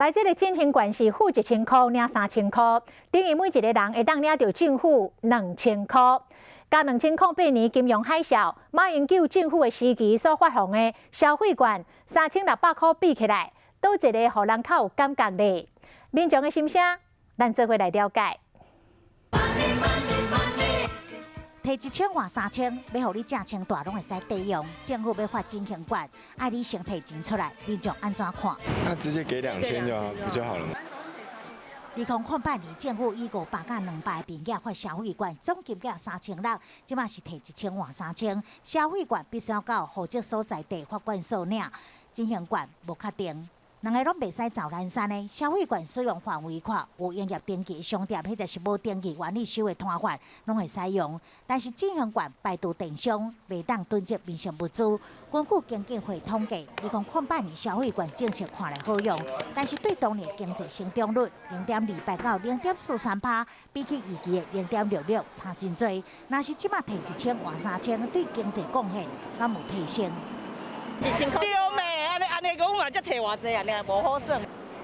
來，這个振興券是付1000箍領3000箍，等於每一个人會當領著政府2000箍。佮2008年金融海嘯，馬英九政府的時期所發放的消費券3600箍比起來，佗一个予人較有感覺咧？民眾的心聲，咱做伙來了解。提1000換3000，欲予你正穿大攏會使抵用。政府欲發振興券，愛你先提錢出來，民眾按怎看？那直接給2000就好，不就好了嗎？2008年，政府以500佮200的面額發消費券，總金額3600，這馬是提1000換3000。消費券必須要到戶籍所在地發管所領，振興券無確定。兩个攏袂使走難山的。消費券使用範圍闊，有營業登記商店或者是無登記願意收的攤販，攏會使用。但是振興券排除電商，袂當囤積民生物資。根據經建會統計，2008年消費券政策看來好用，但是對當年經濟成長率0.28到0.43趴，比起預期的0.66差真濟。若是這馬提1000換3000，對經濟貢獻敢有提升？對咩？按呢按呢講嘛，才提偌濟啊，爾無好算。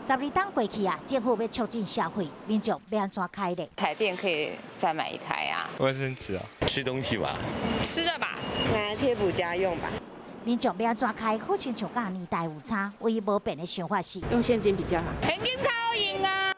12冬過去啊，政府欲促進消費，民眾欲按怎開咧？台電可以再買一台啊。衛生紙啊，吃東西吧。吃的吧，拿來貼補家用吧。民眾欲按怎開？好親像佮年代有差，唯一無變的想法是用現金比較好。現金較好用啊。